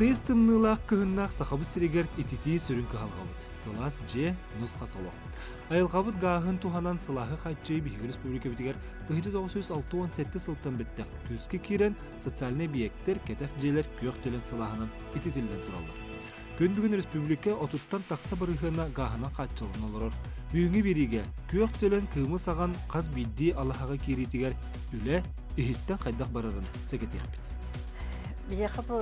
Тыйыс тымныылаах кыһыннаах Сахабыт сиригэр ититии сүрүн кыһалҕабыт. Сылаас дьиэ, нус-хас олох. Айылҕабыт гааһын туһанан сылааһы хааччыйыы биһиги республикабытыгар 1967 сылтан бэттэх күүскэ киирэн социальнай эбийиэктэр, кэтэх дьиэлэр күөх төлөн сылааһынан ититиллэн тураллар. Күн бүгүн республика отуттан тахса бырыһыана гааһынан хааччыллан олорор. Бүгүҥҥү биэриигэ күөх төлөн кыымы саҕан хас биирдии алаһаҕа киириитигэр үлэ иһиттэн хайдах барарын сэгэтиэхпит. Биһиэхэ бу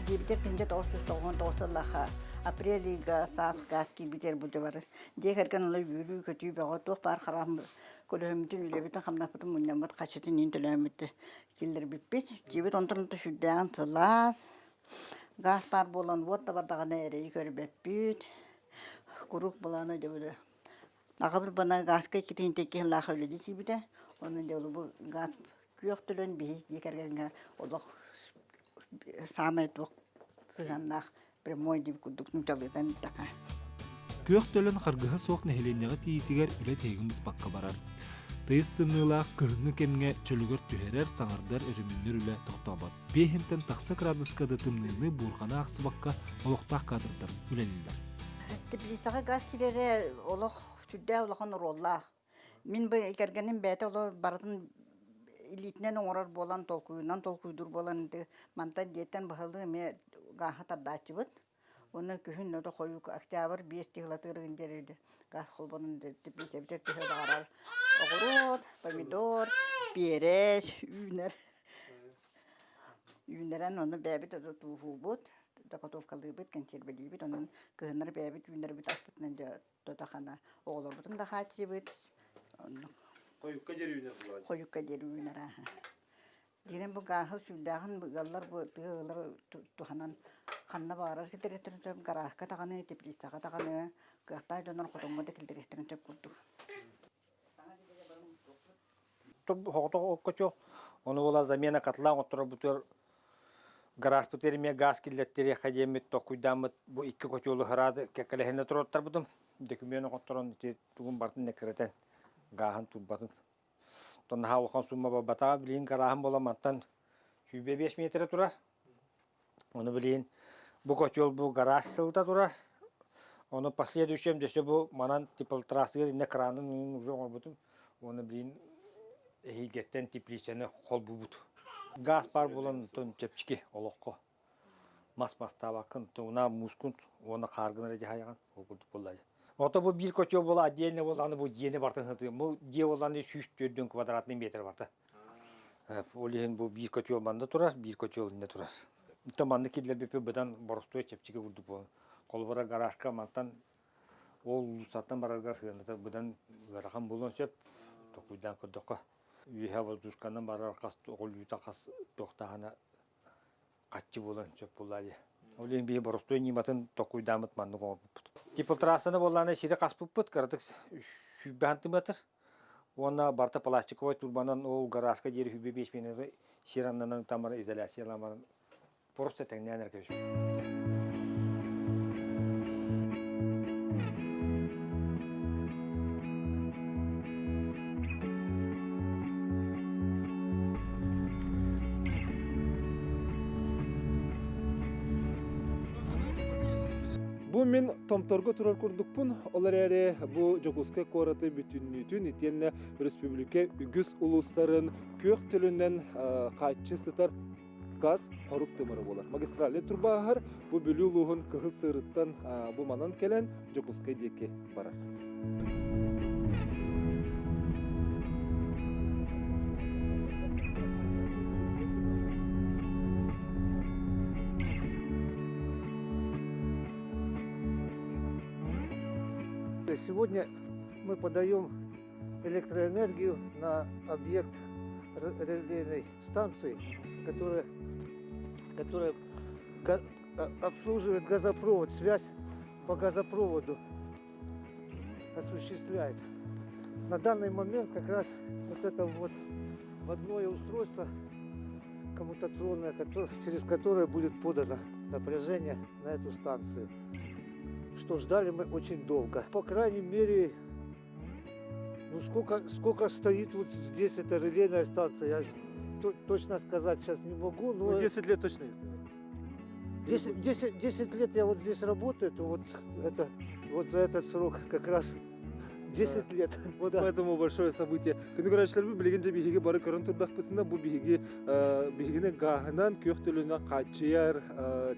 диэбитэ 1999 сыллаахха апрель ыйга саас гаас киирбитигэр бу дьыбары дьиэ кэргэн ыла үөрүү-көтүү бөҕө туох баар хараам көлөһөммүтүн үлэбитин-хамнаспытын мунньаммыт хаччытын иин төлөөммүт киллэрбиппит. Дьиэбит онтон онто сүрдээҕин сылаас, Гаас баар буолан уот да бардаҕына эрэйи көрбөппүт, куруук былаана дьэ били аҕабыт бана гааска иккитин икки сыллаах үлэлии киирбитэ, онон дьэ бу гаас күөх төлөн биһи дьиэ кэргэҥҥэ олох саамай туох сыһыаннаах прямой диэбит курдук нууччалыытан эттэххэ. Күөх төлөн харгыһа суох нэһилиэнньэҕэ тиийиитигэр үлэ тиһигин быспакка барар. Тыйыс тымныылаах кыһыҥҥы кэмҥэ чөлүгэр түһэрэр, саҥардар, өрөмүөннүүр үлэ тохтообот. Биэһинтэн тахса кыраадыска да тымныыны буурҕаны аахсыбакка олохтоох кадрдар үлэлииллэр. Теплицаҕа газ киирэрэ олох сүрдээх улахан оруоллаах. Мин бу кэргэним бэйэтэ олох барытын илиитинэн оҥорор буолан, толкуйунан толкуйдуур буолан мантан дьиэттэн быһалыы эмиэ гааһы тардааччыбыт. Уонна күһүн ото хойук октябрь биэс тыһылатыырын диэри газ холбонон теплицэбитигэр төһө баҕарар оҕуруот, помидор, перец үүнэр. Үүннэрэн ону бэйэбит тууһуубут, заготовкалыыбыт, кэнсиэрбэлиибит, онон кыһыннары бэйэбит үүннэрбит аспытынан дьэ тото-хана оҕолорбутун да хааччыйбыт. Оннук. Хойукка диэри үүнэр буолааччы. Хойукка диэри үүнэр ааһа. Дьиҥинэн бу гааһы сүүрдээҕин ыаллар бу тыа ыаллар туһанан ханна баҕарар киллэриэхтэрин сөп, гарааска даҕаны, теплицаҕа даҕаны, кыахтаах дьоннор хотоҥҥо да киллэриэхтэрин сөп курдук. Соҕотох оккочуох, ону була замена котла оҥотторорбутугар гаражпытыгар эмиэ газ киллэртэриэххэ диэммит толкуйдааммыт бу икки котелу сразу кэккэлэһиннэ туруортарбытым. Документ оҥотторон ити тугун барытын эккирэтэн гааһын турбатын. Оттон наһаа улахан сумма барбатаҕа билигин гарааһым буолан мантан 105 метрэ турар. Ону билигин бу котел бу гараж сылыта турар. Ону последующем өссө бу манан теплотрассыгар иннэ кранын уже оҥорбутум. Уонна билигин эһиилгэттэн теплицаны холбуубут. Газ баар буолан онтон чэпчэки олоххо. Мас мастаабаккын, уна муускун уонна хааргын эрэ дьаһайаҕын. Ол курдук буолла. Ото бу биир котел буола отдельно буоллаҕына бу дьиэни бартын сытыым. Бу дьиэ буоллаҕына 104 квадратный метр барта. Ол иһин бу биир котел манна турар, биир котел иннэ турар. Оттон манна киллэрбиппит быдан боростуой чэпчэки курдук буолан. Холобура гаражка мантан ол уулуссаттан барарга сыаната быдан ыарахан буолуон сөп. Толкуйдаан көрдөххө. Үөһэ воздушканан барар хас оҕолүүтэ хас туохтааһына хаччы буолан сөп буоллаа дии. Ол иһин биһи боростуой ньыматын толкуйдааммыт маннык оҥорбуппут. Теплотрассаны буоллаҕына сири хаспыппыт кыратык сүүрбэ сантиметр Уонна барыта пластиковай турбанан ол гаражка диэри 105 минуты сир аннынан тамара изоляцияламан просто тэҥнээн эрэ кэбиспит. Бу мин Томторго турар курдукпун, ол эрээри бу Дьокуускай куораты бүтүннүүтүн итиэннэ өрөспүүбүлүкэ үгүс улуустарын күөх төлөнөн хааччы сытар газ хорук тымыра буолар. Магистральный турбааһар бу Бүлүү улууһун Кыһыл Сыырыттан бу манан кэлэн Дьокуускай диэки барар. Сегодня мы подаем электроэнергию на объект релейной станции, которая, которая обслуживает газопровод, связь по газопроводу осуществляет. На данный момент как раз вот это вот вводное устройство коммутационное, через которое будет подано напряжение на эту станцию. Что ждали мы очень долго. По крайней мере, ну сколько, сколько стоит вот здесь эта релейная станция, я точно сказать сейчас не могу, но... Ну, 10 лет точно есть, наверное. 10, 10, 10 лет я вот здесь работаю, то вот это вот за этот срок как раз 10 лет. Вот да. поэтому большое событие. Күндү көрөөччүлэрбит билигин дьэ биһиги бары көрөн турдахпытына бу биһиги биһигини гааһынан күөх төлөнө хааччыйар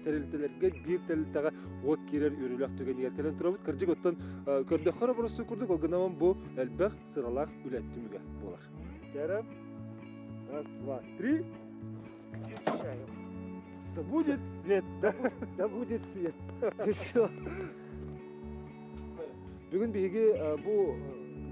тэрилтэлэргэ биир тэрилтэҕэ уот киирэр үөрүүлээх түгэнигэр кэлэн турабыт. Кырдьык оттон көрдөххө эрэ боростуой курдук ол гынан бу элбэх сыралаах үлэ түмүгэ буолар. Чара. Раз, два, три. Да будет свет. Да, да будет свет. И все. Бүгүн биһиги бу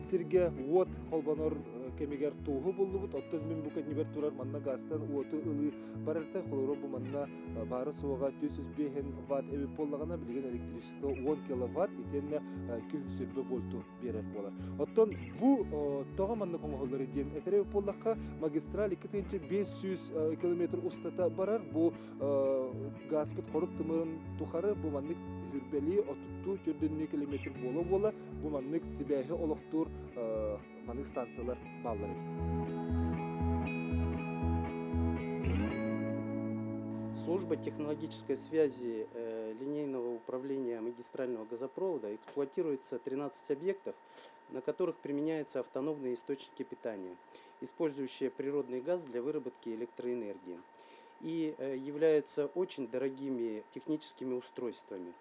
сиргэ уот холбонор кэмигэр туоһу буллубут. Оттон мин бу кэннибэр турар манна газтан уоту ылыы барарта. Холобура бу манна баара суоҕа 405 ватт эбит буоллаҕына, билигин электричество 10 киловатт итиэннэ 220 вольту биэрэр буолар. Оттон бу тоҕо маннык оҥоһуллар диэн этэр эбит буоллахха, магистраль 2500 километр устата барар. Бу газпыт хорук тымырын тухары бу маннык хүрбэлии отуттуу төрдүннүү километр буола-буола бу маннык сибээһи олохтуур маннык станциялар бааллар эбит. Служба технологической связи линейного управления магистрального газопровода эксплуатируется 13 объектов, на которых применяются автономные источники питания, использующие природный газ для выработки электроэнергии и являются очень дорогими техническими устройствами.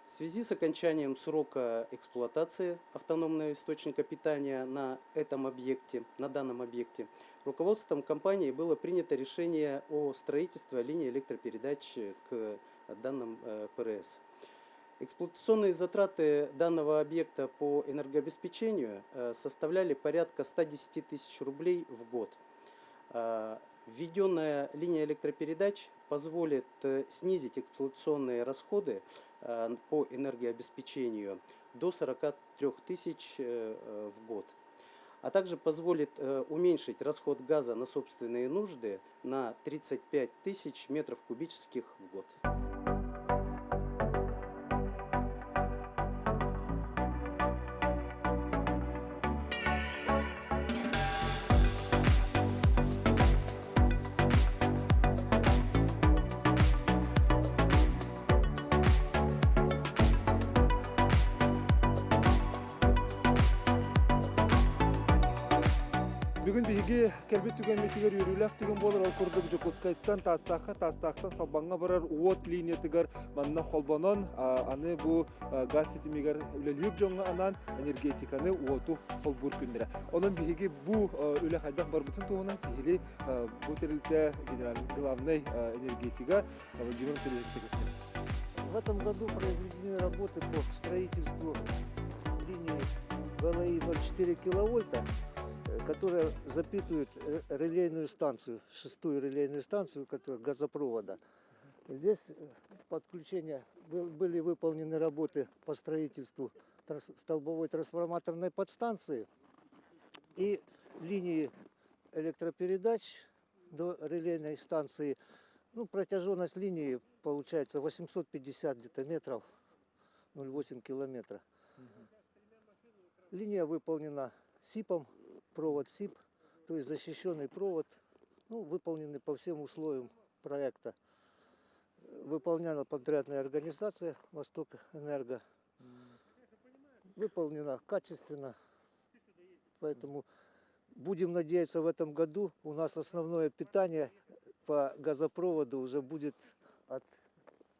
В связи с окончанием срока эксплуатации автономного источника питания на этом объекте, на данном объекте, руководством компании было принято решение о строительстве линии электропередач к данным ПРС. Эксплуатационные затраты данного объекта по энергообеспечению составляли порядка 110 тысяч рублей в год. Введенная линия электропередач позволит снизить эксплуатационные расходы по энергообеспечению до 43 тысяч в год, а также позволит уменьшить расход газа на собственные нужды на 35 тысяч метров кубических в год. Бүгүн биһиги кэлбит түгэммитигэр үөрүүлээх түгэн буолар. Ол курдук Дьокуускайтан Таастаахха, Таастаахтан Салбаҥҥа барар уот линиятыгар манна холбонон, аны бу газ ситимигэр үлэлиир дьоҥҥо анаан энергетиканы уоту холбуур күннэрэ. Онон биһиги бу үлэ хайдах барбытын туһунан сиһилии бу тэрилтэ генеральный главный энергетига Владимир Анатольевич В этом году произведены работы по строительству линии ВЛИ 0,4 киловольта, которая запитывает релейную станцию, шестую релейную станцию, которая газопровода. Здесь подключение были выполнены работы по строительству столбовой трансформаторной подстанции и линии электропередач до релейной станции. Ну, протяженность линии получается 850 где-то метров, 0,8 километра. Линия выполнена СИПом, провод СИП, то есть защищенный провод, ну, выполненный по всем условиям проекта. Выполняла подрядная организация «Восток Энерго». Выполнена качественно, поэтому будем надеяться, в этом году у нас основное питание по газопроводу уже будет от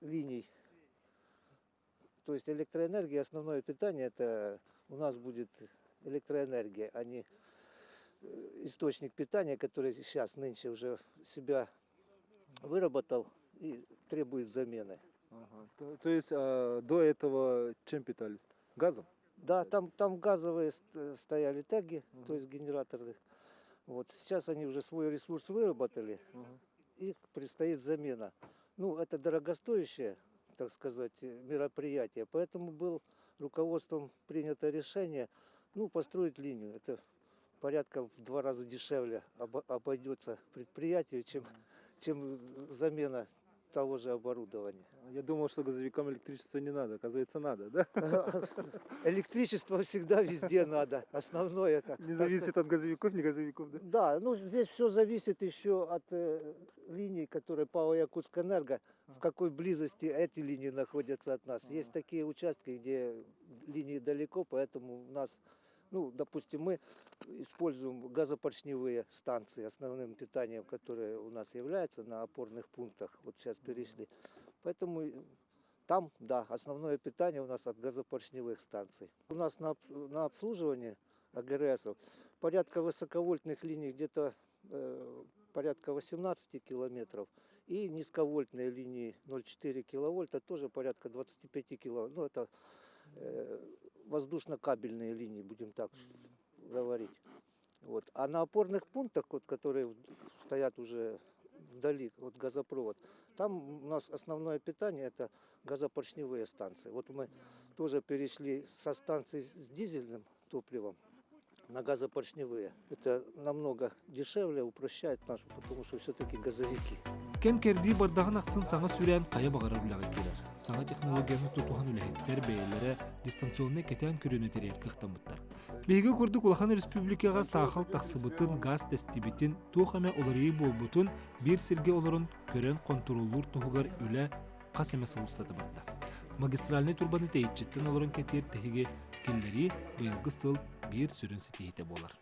линий. То есть электроэнергия, основное питание это у нас будет электроэнергия, а не источник питания, который сейчас нынче уже себя выработал и требует замены. Ага. То есть до этого чем питались? Газом? Да, там газовые стояли теги, то есть генераторы. Вот. Сейчас они уже свой ресурс выработали, их предстоит замена. Ну, это дорогостоящее, так сказать, мероприятие, поэтому был руководством принято решение, ну, построить линию. Это порядка в 2 раза дешевле обойдется предприятию, чем замена того же оборудования. Я думал, что газовикам электричество не надо. Оказывается, надо, да? Электричество всегда везде надо. Основное это. Не зависит от газовиков, не газовиков, да? Да, ну здесь все зависит еще от линий, которые ПАО «Якутскэнерго», в какой близости эти линии находятся от нас. Есть такие участки, где линии далеко, поэтому у нас, ну, допустим, мы используем газопоршневые станции, основным питанием, которые у нас являются на опорных пунктах. Вот сейчас перешли. Поэтому там, да, основное питание у нас от газопоршневых станций. У нас на обслуживание АГРСов порядка высоковольтных линий где-то порядка 18 километров и низковольтные линии 0,4 киловольта тоже порядка 25 киловольт. Ну, это воздушно-кабельные линии, будем так говорить. Вот. А на опорных пунктах, вот, которые стоят уже вдали, вот газопровод, там у нас основное питание это газопоршневые станции. Вот мы тоже перешли со станций с дизельным топливом на газопоршневые. Это намного дешевле, упрощает нашу, потому что все-таки газовики. Кэм-кэрдии бардаҕын ахсын саҥа сүүрээн хайа баҕарар үлэҕэ киирэр. Саҥа технологияны тутуһан үлэһиттэр бэйэлэрэ дистанционнай кэтээн көрүүнү тэрийэр кыахтаммыттар. Биһиги курдук улахан республикаҕа саахал тахсыбытын, газ тэстибитин, туох эмэ уларыйыы буолбутун биир сиргэ олорон көрөн хонтуруоллуур туһугар үлэ хас эмэ сыл устата барда. Магистральнай турбаны тэйиччиттэн олорон кэтиир тиһиги киллэрии быйылгы сыл биир сүрүн ситиһиитэ буолар.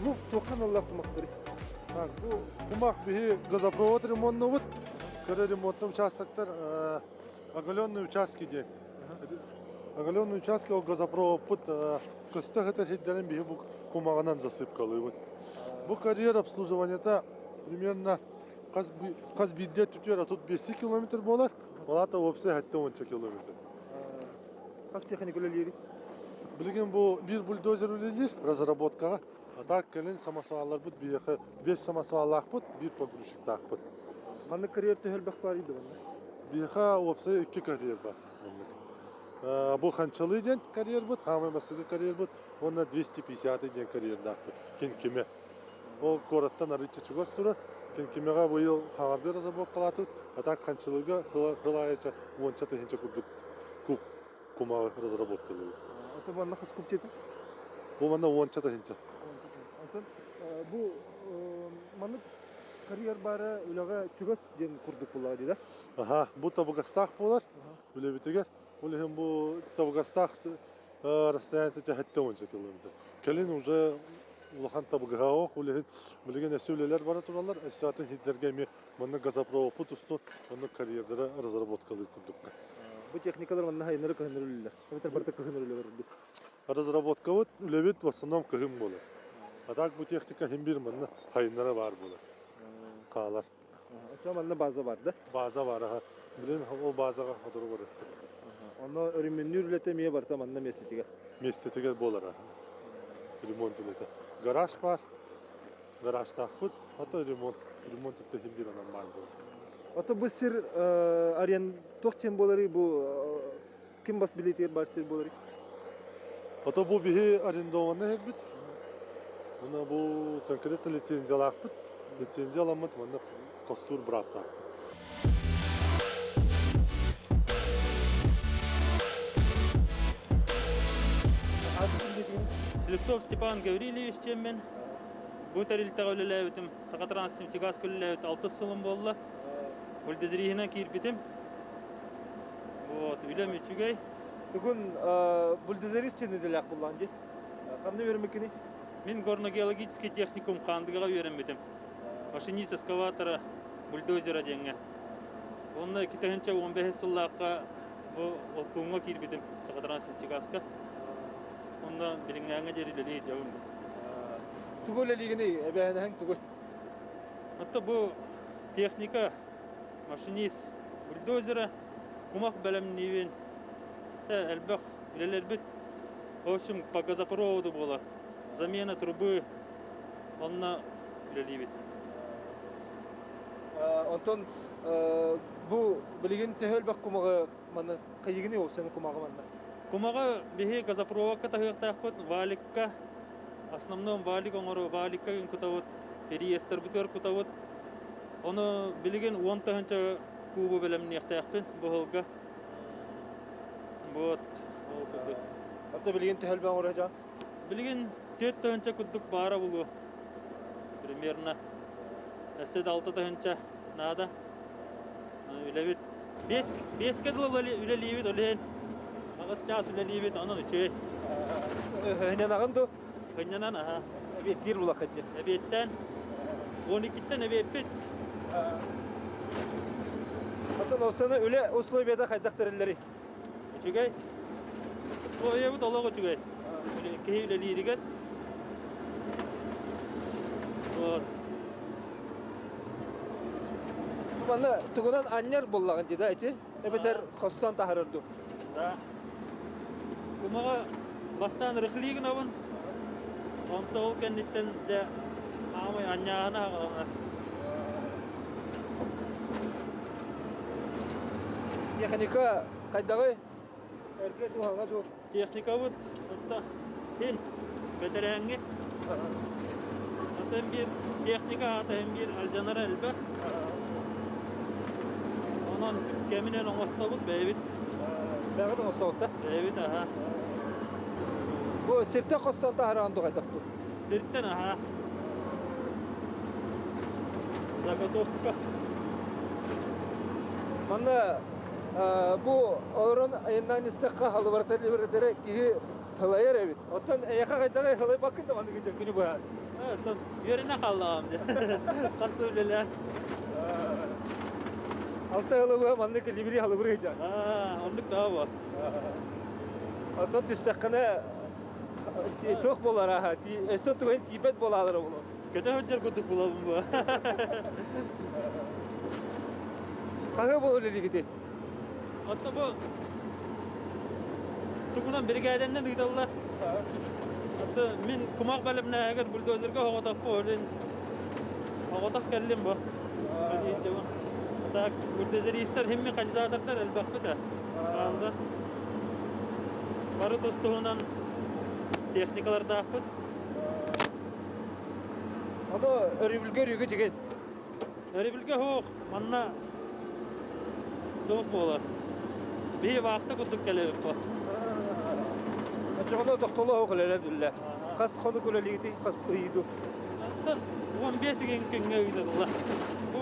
Бу туоххан аллах кумахтары? Так, бу кумах биһи газопровод ремонтнубут. Кыра ремонтный участоктар оголенные участки диэн. Оголенные участки ол газопроводпут көстөх этэр сирдэрин биһи бу кумаҕынан засыпкалыыбыт. Бу карьер обслуживаниета примерно хас биирдэ түтүөр а тут 200 километр буолар, балата уопсай 70 километр. Хас техника үлэлиир? Билигин бу биир бульдозер үлэлиир разработкаҕа. А так кэлин самосвалларбыт биһиэхэ биэс самосваллаахпыт, биир погрузчиктаахпыт. Маннык карьер төһө элбэх баар дии манна? Биһиэхэ уопсай икки карьер бар. Маннык. Бу Ханчалы диэн карьербыт, хаамай бастакы карьербыт, уонна 250 диэн карьердаахпыт, Киҥкимэ. Ол куораттан арыычча чугас турар. Киҥкимэҕэ быйыл хаҥардыы разработкалаатыбыт, а так Ханчалыга сыл аайы уонча тыһыынча курдук куб кумаҕы разработкалыыбыт. Ото манна хас куб диэтиҥ? Бу манна уонча тыһыынча. Онтон бу маннык карьер баара үлэҕэ чугас диэн курдук буоллаҕа дии да? Аха, бу табыгастаах буолар үлэбитигэр. Ол иһин бу табыгастаах расстояние сэттэ уонча километр. Кэлин уже улахан табыгаһа ол иһин билигин өссө үлэлэр бара тураллар. Өссө атын сирдэргэ эмиэ манна газопроводпут устун онно карьердара разработкалыыр курдукка. Бу техникалар манна хайыннары кыһыннары үлэлэр. Эбэтэр барыта кыһын үлэлэр ордук. Разработкабыт үлэбит в основном кыһын буолар. А так бу техника хин бир манна хайыннара баар буолар. Хаалар. Оччоҕо манна база бар да? База бар, аха. Билин ол базаҕа хотору барыахпыт. Онно өрөмүөннүүр үлэтэ эмиэ барыта манна миэстэтигэр. Миэстэтигэр буолар, аха. Ремонт үлэтэ. Гараж бар. Гаражтаахпыт. Ото ремонт. Ремонт өттө хин бир онон баар буолар. Ото бу сир арен туох диэн буоларый бу ким бас билиитигэр баар сир буоларый? Ото бу биһи арендованный сирбит. Уонна бу конкретно лицензиялаахпыт. Лицензия аламмыт манна хостуур бырааптаахпыт. Слепцов Степан Гаврильевич диэммин. Бу тэрилтэҕэ үлэлээбитим. Сахатранснефтегазка үлэлээбит алтыс сылым буолла. Бульдозериһинэн киирбитим. Вот, үлэм үчүгэй. Бүгүн бульдозерист диэн идэлээх буоллаҕын дии. Ханна үөрэммиккиний? Мин горногеологический техникум Хаандыгаҕа үөрэммитим. Машинист эскаватора, бульдозера диэҥҥэ. Уонна 2015 сыллаахха бу Олкуҥҥа киирбитим Сахатранснефтегазка. Онно билиҥҥээҥҥэ диэри үлэлии сылдьабын. Тугу үлэлиигиний? Эбээһинэһиҥ тугуй? Отто бу техника, машинист бульдозера, кумах бэлэмниибин. Элбэх үлэлэрбит, в общем, по газопроводу буолар. Замена трубы онно үлэлиибит. Онтон бу билигин төһө элбэх кумаҕы манна хайыгыный ол сен кумаҕы манна? Кумаҕы биһи газопроводка таһыахтаахпыт, валикка, основном валик оҥору, валикка кутабыт, переездтарбытыгар кутабыт. Ону билигин 10 тыһыынча кубу бэлэмниэхтээхпин бу сылга. Вот, ол курдук. Ата билигин төһө элбэх оҥоро Билигин 4 тыһыынча курдук баара буолуо. Примерно. Өссө да 6 тыһыынча наада. Үлэбит. 5-ке дылы үлэлиибит, ол 8 чаас үлэлиибит, онон үчүгэй. Сынньанаҕын ду? Сынньанан, аха. Эбиэттиир булаххыт дии. Эбиэттэн 12-ттэн эбиэппит. Оттон ол үлэ условията хайдах тэриллэрий? Үчүгэй. Условиябыт олох үчүгэй. Киһи үлэлииригэр. Вот. Манна тугунан анньар буоллаҕын дии да ити? Эбэтэр хостон таһарар дуу? Да. Кумаҕы бастаан рыхлыы гынабын. Онто ол кэнниттэн дьэ аамай анньааһына аҕаланар. Техника хайдаҕый? Эргэ туһаҕа дуу? Техникабыт отто хин бэтэрээҥҥи. Атын биир техника аата биир алдьанара элбэх. Онон кэминэн оҥостобут бэйэбит. Бэҕит оҥостоҕут да? Бэйэбит аха. Бу сиртэн хостон таһараҕын дуу хайдах дуу? Сиртэн аха. Заготовка. Манна бу олорон айаннаан истэххэ халыбаратар либератары киһи тылайар эбит. Оттон эйиэхэ хайдаҕый халайбаккын да маннык күнү быһа. Оттон үөрэнэ хааллаҕым дьэ. Хас сыл үлэлээн. Алта ыалы быһа маннык либри халыбыр ыйдьан. Оннук да бу. Оттон түстэххинэ туох буолар аха өссө тугун тиийбэт буолаалара буолуо. Көтө сылдьар курдук булабын бу. Хаһыы буолар үлэлиигитий? Отто бу тугунан биригээдэннэн ыыталлар. Отто мин кумах бэлэмнээһигэр бульдозерга оҕотохпу олин оҕотох кэллим бу. Так бульдозеристар хим механизатордар элбэхпит ээ. Хаалла. Бары тус-туһунан техникалардаахпыт. Ону өрөбүлгэ өрүүгү тигин. Өрөбүлгэ суох, манна туох буолар. Биһи вахта курдук кэлэбит по. Оччоҕуна тохтоло суох үлэлэр дүллэ. Хас хонук үлэлиигитий, хас ыйду? Оттон 15 күҥҥэ ыытылла. Бу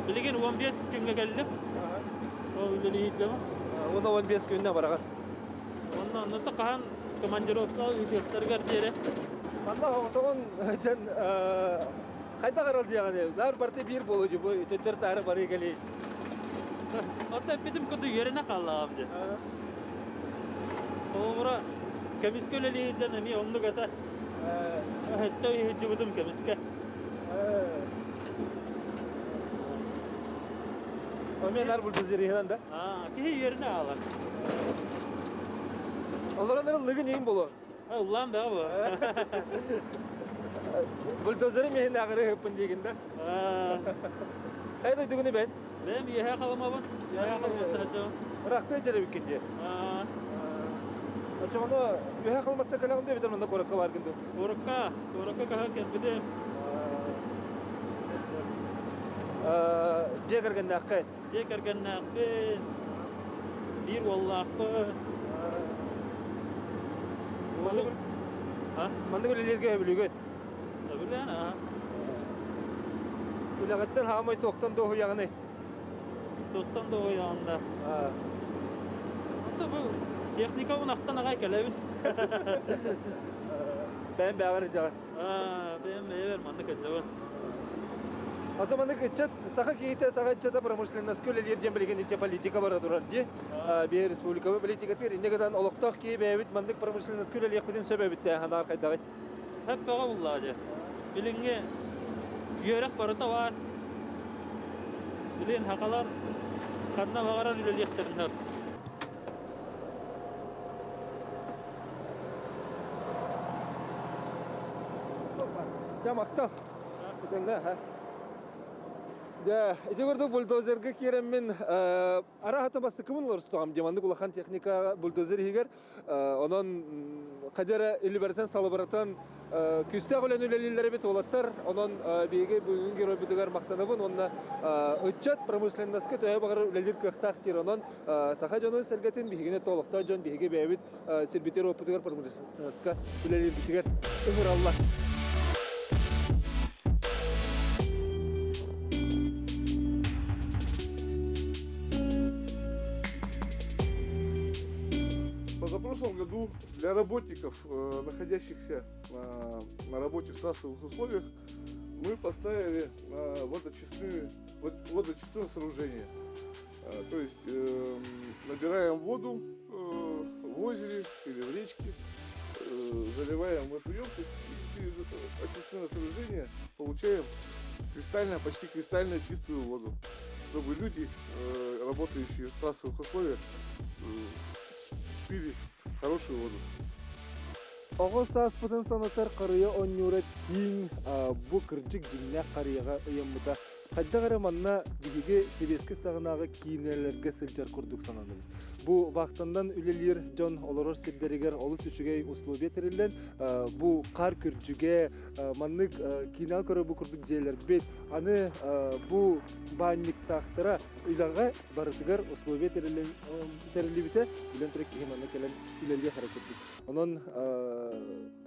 билигин 15 күҥҥэ кэллим. Ол үлэлиир дьомо. Уонна 15 күннэ бараҕын. Онно онно хаһан командировка ыытыахтарыгар диэри. Манна оҕотоҕун дьэн хайдах аралдьыйаҕын наар барыта биир буолуо дии бу төттөр таары барыы кэлии. Оттон эппитим курдук үөрэнэ хааллаҕым дии. Холобура, көмүскэ үлэлиир дьон эмиэ оннук этэ. Өттө ыһыдьыбытым көмүскэ. Эмиэ нар бульдозериһынан да? Киһи үөрэнэ хаалар. Олорон эрэ лыгын иин боло. Ыллаан бөҕө бу. Бульдозеры миһин аҕыры ыһыппын диигин да? Эй дойдугуну бэн? Бэйэм үөһээ Халымабын. Үөһээ Халыматтан Ыраахтыы дьэрэбиккин дии. Оччоҕуна үөһээ Халыматтан кэлэҕин дуу эбэтэр манна куоракка бааргын дуу? Куоракка, куоракка көһөн кэлбитим. Дьиэ кэргэннээххин? Дьиэ кэргэннээхпин, биир уоллаахпын. Уолум Маннык үлэлииргэ сөбүлүүгүн? Сөбүлээн, аа. Үлэҕиттэн хаамай туохтан дуоһуйаҕыный? Туохтан дуоһуйаҕын да? Ото бу техника унахтан аҕай кэлэбин. Бэйэм бэйэҕэр илдьэҕин? Бэйэм бэйэбэр маннык илдьэбин. Ото маннык ыччат, саха киһитэ, саха ыччата промышленноска үлэлиир диэн билигин иччэ политика бара турар дии. Биир республикабыт политикатыгар инньэ гынан олохтоох киһи бэйэбит маннык промышленноска үлэлиэхпитин сөп эбит дээ санаар хайдаҕый? Хөп бөҕө буллаҕа дии. Билиҥҥи үөрэх барыта баар. Билин сахалар ханна баҕарар үлэлиэхтэрин сөп. Чэ, махтал. Итиннэ, ха. Дьэ, ити курдук бульдозерга киирэммин арааһата бастакыбын олорустуҕам дии маннык улахан техника бульдозер иһигэр онон хайда эрэ илибэритэн салыбыратан күүстээх үлэни үлэлииллэр эбит уолаттар онон биһиги бүгүҥҥү геройбутугар махтанабын уонна ыччат промышленноска төһө баҕарар үлэлиир кыахтаах диир онон саха дьонун сэргэтин биһигини олохтоох дьон биһиги бэйэбит сирбитигэр уоппутугар промышленноска үлэлиирбитигэр ыҥыраллар. Позапрошлом году для работников, находящихся на работе в трассовых условиях, мы поставили водочистные, водочистное сооружение. То есть набираем воду в озере или в речке, заливаем в эту емкость и через очистное сооружение получаем кристально, почти кристально чистую воду, чтобы люди, работающие в трассовых условиях, пили хорошую воду. Оҕо сааспытын санатар харыйа оонньуура тииҥ бу кырдьык дьиҥнээх харыйаҕа ыйаммыта. Хайдах эрэ манна биһиги сэбиэскэй саҕанааҕы киинэлэргэ сылдьар курдук сананабыт. Бу вахтаннан үлэлиир дьон олорор сирдэригэр олус үчүгэй условия тэриллэн, бу хаар күрдьүгэ, маннык киинэҕэ көрөр бу курдук дьиэлэрбит, аны бу баанньыктаахтара үлэҕэ барытыгар условия тэриллибитэ, билэн турар киһи манна кэлэн үлэлиэх эрэ курдук. Онон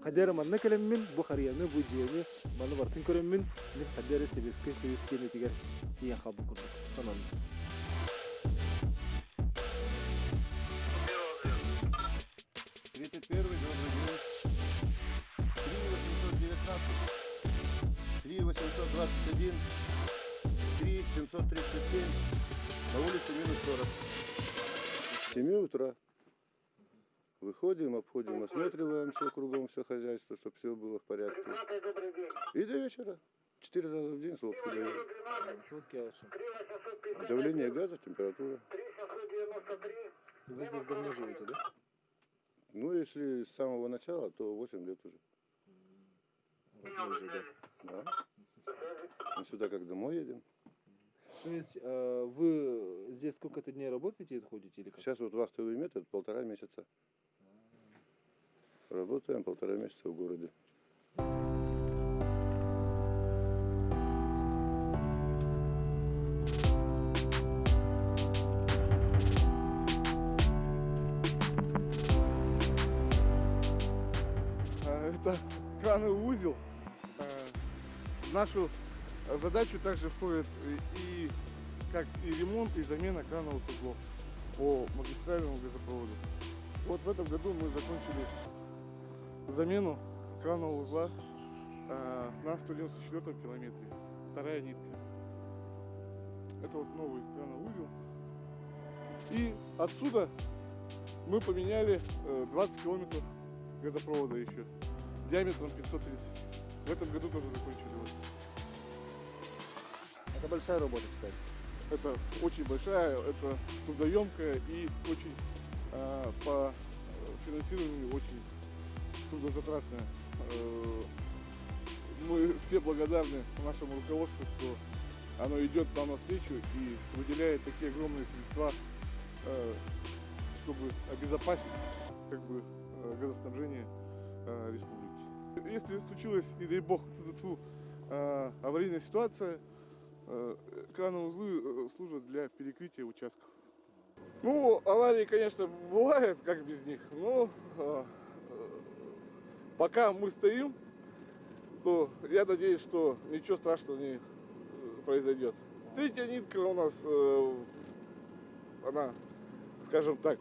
хайда эрэ манна кэлэммин, бу харыйаны, бу дьиэни, маны барытын көрөммүн, мин хайда эрэ Сэбиэскэй Союз киинэтигэр тиийэн хаалбыт курдук сананным. 31 добрый день. 3 819, 3 821, 3 737, на улице минус 40. С 7 утра выходим, обходим, осматриваем все кругом, все хозяйство, чтобы все было в порядке. И до вечера. Четыре раза в день сводку даем. Сводки о чем? Давление газа, температура. Вы здесь давно живете, да? Ну, если с самого начала, то 8 лет уже. Родной уже, да. Да. Мы сюда как домой едем. То есть вы здесь сколько-то дней работаете и ходите или как? Сейчас вот вахтовый метод 1,5 месяца. Работаем 1,5 месяца в городе. Это крановый узел. В нашу задачу также входит и как и ремонт, и замена крановых узлов по магистральному газопроводу. Вот в этом году мы закончили замену кранового узла на 194 километре. Вторая нитка. Это вот новый крановый узел. И отсюда мы поменяли 20 километров газопровода еще диаметром 530. В этом году тоже закончили. Вот. Это большая работа, кстати. Это очень большая, это трудоемкая и очень по финансированию очень трудозатратная. Мы все благодарны нашему руководству, что оно идет нам навстречу и выделяет такие огромные средства, чтобы обезопасить как бы газоснабжение республики. Если случилась, не дай бог, аварийная ситуация, крановые узлы служат для перекрытия участков. Ну, аварии, конечно, бывают, как без них, но пока мы стоим, то я надеюсь, что ничего страшного не произойдет. Третья нитка у нас, она, скажем так,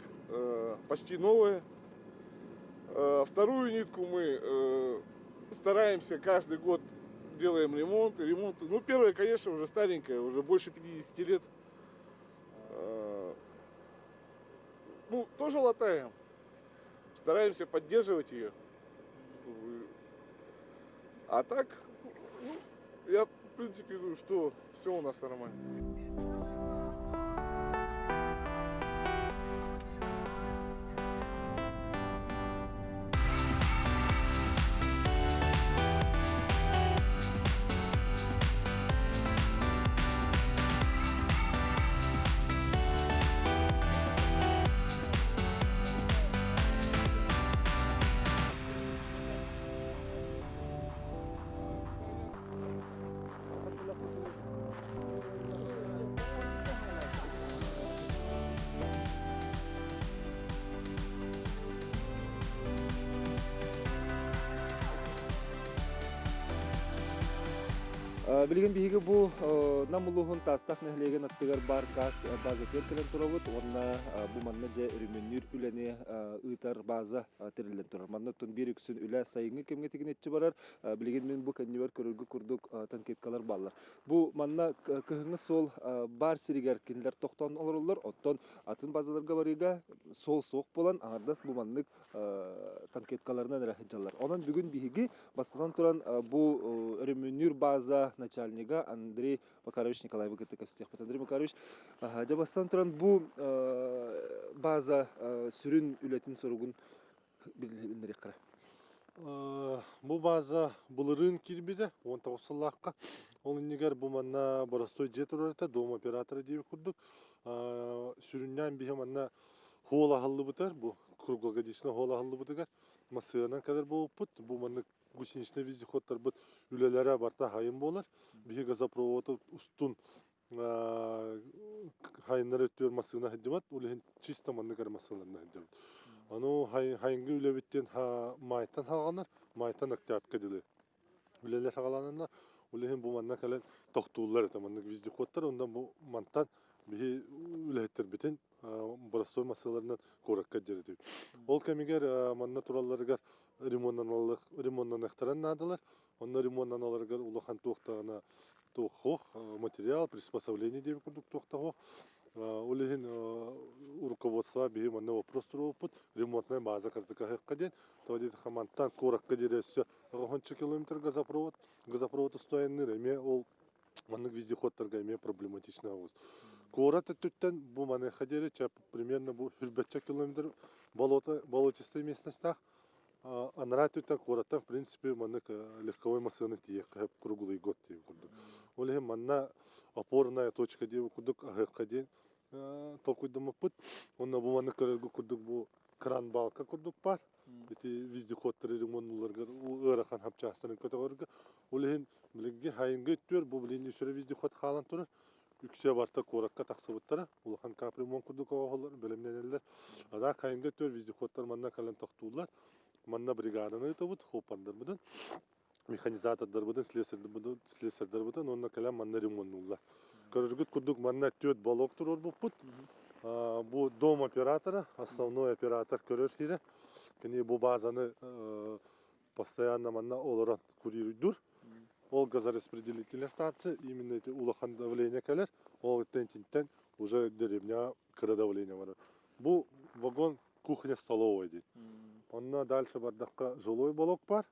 почти новая. Вторую нитку мы стараемся каждый год делаем ремонт, ремонт. Ну, первая, конечно, уже старенькая, уже больше 50 лет. Ну, тоже латаем. Стараемся поддерживать ее. Чтобы... А так, ну, я, в принципе, думаю, что все у нас нормально. Билигин биһиги бу Нам улууһун Таастаах нэһилиэгин аттыгар баар газ базатыгар кэлэн турабыт уонна бу манна дьэ өрөмүөннүүр үлэни ыытар база тэриллэн турар. Манна оттон биир үксүн үлэ сайыҥҥы кэмҥэ тигинэччи барар. Билигин мин бу кэннибэр көрөргө курдук танкеткалар бааллар. Бу манна кыһыҥҥы суол баар сиригэр кинилэр тохтоон олороллор. Оттон атын базаларга барыыга суол суох буолан аҥардас бу маннык танкеткаларынан эрэ сылдьаллар. Онон бүгүн биһиги бастатан туран бу өрөмүөннүүр база начальнига Андрей Макарович Николаевы кытта кэпсэтиэхпит. Андрей Макарович, дьэ бастатан туран бу база сүрүн үлэтин соругун билиһиннэриэххэ. Бу база былырыын киирбитэ, 19 сыллаахха. Ол иннигэр бу манна боростуой дьиэ турар этэ, дом оператора диэбит курдук. Сүрүннээн биһи манна Хуол аһыллыбытар, бу круглогодичный хуол аһыллыбытыгар массыынанан кэлэр буолбуппут. Бу маннык гусеничный вездеходтарбыт үлэлэрэ барыта хайын буолар. Биһи газопроводы устун хайыннар өттүгэр массыына сылдьыбат, ол иһин чисто маннык эрэ массыыналарынан сылдьабыт. Аны хайыҥҥы үлэбиттэн маайтан хааланар, маайтан октябрьга дылы үлэлэр саҕалананнар, ол иһин бу манна кэлэн тохтууллар этэ маннык вездеходтар, онон бу мантан биһи үлэһиттэрбитин боростуой массыыларынан куоракка дьэрэтибит. Ол кэмигэр манна туралларыгар ремоннаныахтарын наадалар. Онно ремоннаналарыгар улахан туохтаҕына туох материал, приспособление диэбит курдук туохтаах. Ол иһин руководство биһи манна вопрос туруорбуппут ремонтная база картыкаһыахха диэн. То диэтэххэ мантан куоракка диэри өссө 10 километр газопровод, газопровод устуайынныыр эмиэ ол маннык вездеходтарга эмиэ проблематично оҕус. Куорат өттүттэн бу маныаха диэри примерно бу хүрбэччэ километр болото, болотистай местностях анараа өттүттэн куораттан в принципе маннык легковой массыына тиийиэххэ круглый год диэн курдук. Ол иһин манна опорная точка диэн курдук аһыахха диэн толкуйдаммыппыт. Онно бу маннык көрөргө курдук бу кран балка курдук баар. Ити вездеходтары ремоннуларгар ыарахан хапчаастарын көтөҕөргө. Ол иһин билиҥҥи хайыҥҥы өттүгэр бу билигин үс эрэ вездеход хаалан турар. Үксэ барыта куоракка тахсыбыттара. Улахан капремонт курдук оҥоһуллар, бэлэмнэнэллэр. Адаах хайыҥҥы өттүгэр вездеходтар манна кэлэн тохтууллар. Манна бригаданы ыытабыт, хоппардарбытын, механизатордарбытын, слесардарбытын уонна кэлэн манна ремоннуллар. Көрөргүт курдук манна түөрт балок туруорбуппут. Бу дом оператора, основной оператор көрөр сирэ. Кини бу базаны постоянно манна олорон курируйдуур. Ол газораспределительная станция, именно эти улахан давление кэлэр, ол итинтэн уже деревня кыра давление барар. Бу вагон кухня столовая диэн. Онно дальше бардахха жилой блок бар,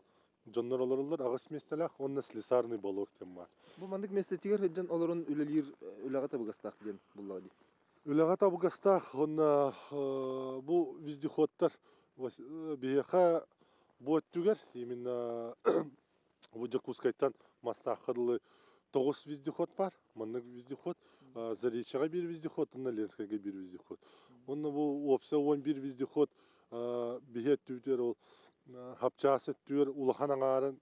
дьоннор олороллор аҕыс миэстэлээх уонна слесарный балок диэн баар. Бу маннык миэстэтигэр сылдьан олорон үлэлиир үлэҕэ табыгастаах диэн буллаҕа дии. Үлэҕэ табыгастаах уонна бу вездеходтар биһиэхэ бу өттүгэр именно бу Дьокуускайтан Мастаахха дылы тоҕус вездеход баар. Маннык вездеход Заречьеҕа биир вездеход уонна Ленскэйгэ биир вездеход. Уонна бу уопсай 11 вездеход биһи өттүбүтүгэр ол хапчаас өттүгэр улахан аҥаарын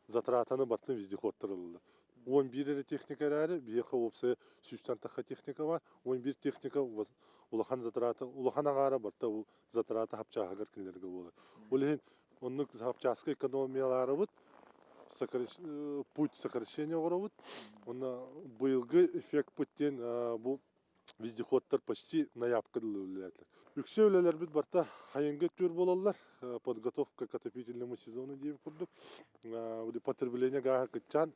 затратаны бартын вездеходтар ылаллар. 11 эрэ техника эрээри, биһиэхэ уопсайа сүүстэн тахха техника бар. 11 техника улахан затрата, улахан аҥаара барта бу затрата хапчааһыгар кинилэргэ буолар. Ол иһин оннук хапчааска экономиялаарыбыт, путь сокращения оҥоробут. Онно быйылгы эффекпыт диэн бу вездеходтар почти ноябрьга дылы үлэлээтилэр. Үксэ үлэлэрбит барыта хайыҥҥа өттүгэр буолаллар. Подготовка к отопительному сезону диэбит курдук. Потребление гааһа кыччаан,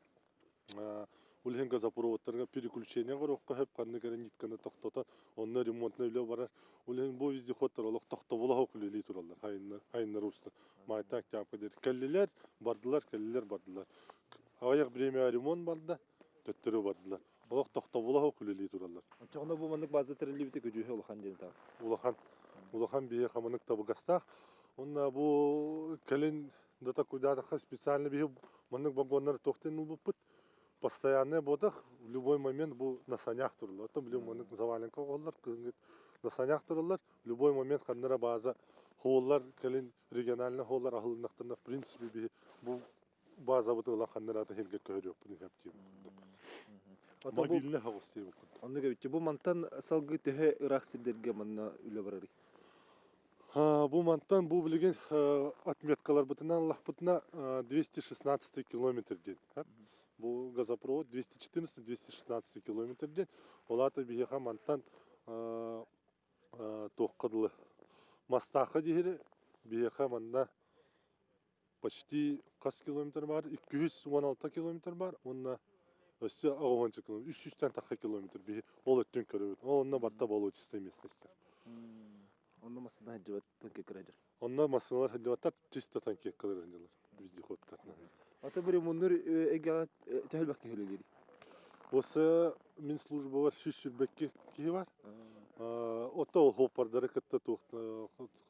ол иһин газопроводтарга переключение оҥоруохха сөп, ханнык эрэ нитканы тохтото, онно ремонтнай үлэ барар. Ол иһин бу вездеходтар олох тохтобула суох үлэлии тураллар, хайыннар уста. Маайтан октябрьга диэри кэллилэр, бардылар, кэллилэр, бардылар. Аҕыйах бириэмэҕэ ремонт барда, төттөрү бардылар. Олох тохтобула суох үлэлии тураллар. Оччоҕуна бу маннык база тэриллибитэ көдьүүһэ улахан диэн этэ. Улахан. Улахан биһиэхэ маннык табыгастаах. Уонна бу кэлин да куйдаатахха специально биһи маннык вагоннары туох диэн ылбыппыт. Постоянная буотах в любой момент бу на санях тураллар. Оттон билим маннык заваленка оҕоллор кыһыҥҥы на санях тураллар. В любой момент ханнара база холлар кэлин региональный холлар аһылыннахтарына в принципе биһи бу базабыт ылан ханна эрэ сиргэ көһөрүөхпүн сөп диэбит курдук. Мобильный хаҕыс диэбит курдук. Оннук эбит. Бу мантан салгыы төһө ыраах сирдэргэ манна үлэ барарый? Бу мантан бу билигин отметкаларбытынан ыллахпытына 216 километр диэн. Бу газопровод 214-216 километр диэн. Ол аата биһиэхэ мантан туохха дылы Мастаахха диэри биһиэхэ манна почти хас километр бар? 216 километр бар уонна өссө 60 километр, 300-тэн тахха километр биһи ол өттүн көрөбүт. Ол онно барта болотистая местность. Онно массыына сылдьыбат танкеккалар сылдьар. Онно массыыналар сылдьыбаттар, чисто танкеккалар сылдьаллар. Вездеходтар. Ата бир муннур эйгэҕэ төһөлбөх киһи үлэлиир? Осы мин службабар 122 киһи бар. Ото хоппардары кытта